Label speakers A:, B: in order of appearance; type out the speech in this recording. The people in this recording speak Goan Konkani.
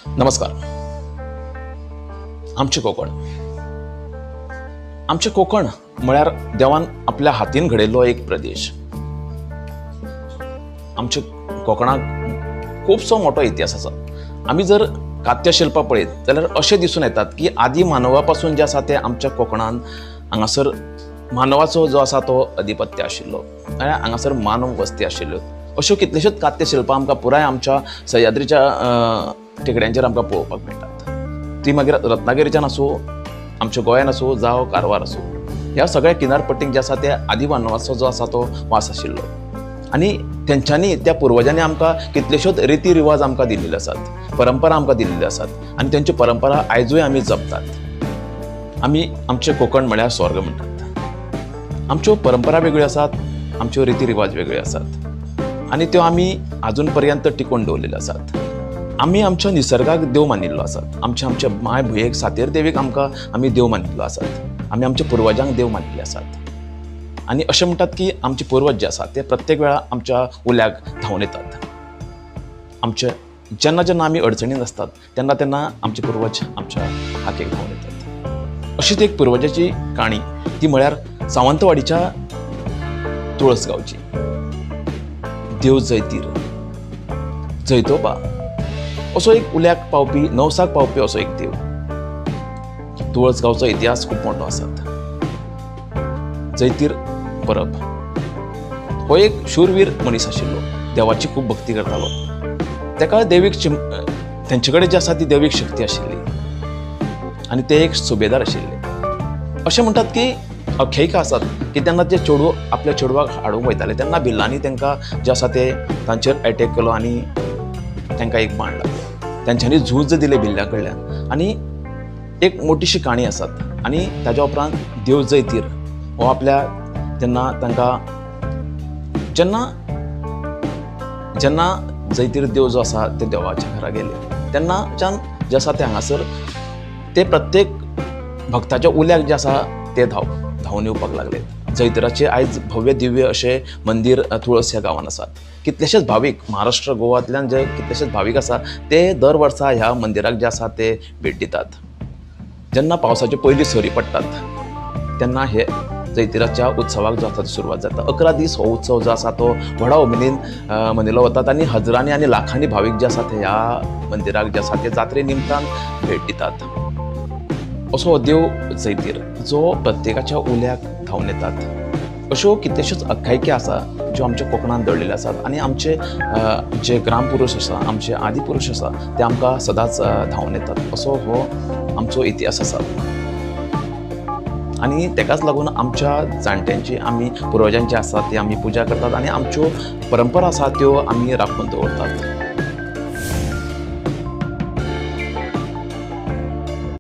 A: नमस्कार. आमचें कोंकण, आमचें कोंकण म्हळ्यार देवान आपल्या हातीन घडयल्लो एक प्रदेश. आमच्या कोंकणाक खुबसो मोठो इतिहास आसा. आमी जर कात्यशिल्पां पळयत जाल्यार अशें दिसून येतात की आदी मानवा पासून जें आसा तें आमच्या कोंकणान हांगासर मानवाचो जो आसा तो अधिपत्य आशिल्लो, हांगासर मानव वस्ती आशिल्ल्यो. अश्यो कितल्योश्योच कात्यशिल्पां आमकां पुराय आमच्या सह्याद्रीच्या टेकड्यांचेर आमकां पळोवपाक मेळटात. ती मागीर रत्नागिरीच्यान आसूं, आमच्या गोंयान आसूं, जावं कारवार आसूं, ह्या सगळ्या किनारपट्टीक जे आसा ते आदिमानवाचो जो आसा तो वास आशिल्लो. आनी तेंच्यांनी त्या पुर्वजांनी आमकां कितल्योश्योच रिती रिवाज आमकां दिल्ले आसात, परंपरा आमकां दिल्ल्यो आसात आनी तेंच्यो परंपरा आयजूय आमी जपतात. आमी आमचें कोंकण म्हळ्यार स्वर्ग म्हणटात. आमच्यो परंपरा वेगळ्यो आसात, आमच्यो रिती रिवाज वेगळ्यो आसात आनी त्यो आमी आजून पर्यंत टिकोवन दवरलेल्यो आसात. आमी आमच्या निसर्गाक देव मानिल्लो आसात. आमच्या आमच्या माय भुंयेक सातेर देवीक आमकां आमी देव मानिल्लो आसात. आमी आमच्या पुर्वजांक देव मानिल्ले आसात. आनी अशें म्हणटात की आमचे पुर्वज जे आसात ते प्रत्येक वेळा आमच्या उल्याक धांवन येतात. आमचे जेन्ना जेन्ना आमी अडचणीन आसतात तेन्ना तेन्ना आमचे पुर्वज आमच्या हाकेक धांवन येतात. अशीच एक पुर्वजाची काणी, ती म्हळ्यार सावंतवाडीच्या तुळस गांवची. देव जैतीर जैतोबा असो एक उल्याक पावपी, नवसाक पावपी असो एक देव. तुळस गांवचो इतिहास खूब मोठो आसात. जैतीर परब हो एक शूरवीर मनीस आशिल्लो, देवाची खूब भक्ती करतालो. ताका देवीक तेंचे कडेन जी आसा ती देवीक शक्ती आशिल्ली आनी ते एक सुबेदार आशिल्ले. अशें म्हणटात की आख्यायिका आसात की तेन्ना ते चेडूं आपल्या चेडवाक हाडूंक वयताले तेन्ना भिल्लांनी तांकां जे आसा ते तांचेर एटॅक केलो आनी तांकां एक बाण लागलो. तेंच्यांनी झूज दिलें भिल्ल्या कडल्यान आनी एक मोटीशी काणी आसात. आनी ताज्या उपरांत देव जैतीर हो आपल्या तेन्ना तांकां जेन्ना जेन्ना जैतीर देव जो आसा ते देवाच्या घरा गेले तेन्नाच्यान जे आसा ते हांगासर ते प्रत्येक भक्ताच्या उल्याक जे आसा ते धांवन येवपाक लागले. जैतिराचे आयज भव्य दिव्य अशें मंदीर तुळस ह्या गांवांत आसात. कितलेशेच भावीक महाराष्ट्र गोवांतल्यान जे कितलेशेच भावीक आसा ते दर वर्सा ह्या मंदिराक जे आसा ते भेट दितात. जेन्ना पावसाच्यो पयली सरी पडटात तेन्ना हे जैतिराच्या उत्सवाक जो आसा सुरवात जाता. 11 दीस हो उत्सव जो आसा तो व्हडा उमेदीन मनयलो वतात आनी हजरांनी आनी लाखांनी भावीक जे आसा ते ह्या मंदिराक जे आसा ते जात्रे निमतान भेट दितात. असो हो देव जैतीर जो प्रत्येकाच्या उल्याक धांवन येतात. अश्यो कितल्योश्योच आख्यायिका आसा ज्यो आमच्या कोंकणांत दवरलेल्यो आसात आनी आमचे जे ग्रामपुरूष आसा, आमचे आदिपुरूष आसा ते आमकां सदांच धांवन येतात. असो हो आमचो इतिहास आसा आनी तेकाच लागून आमच्या जाणट्यांची आमी पुर्वजांची आसा ती आमी पुजा करतात आनी आमच्यो परंपरा आसा त्यो आमी राखून दवरतात.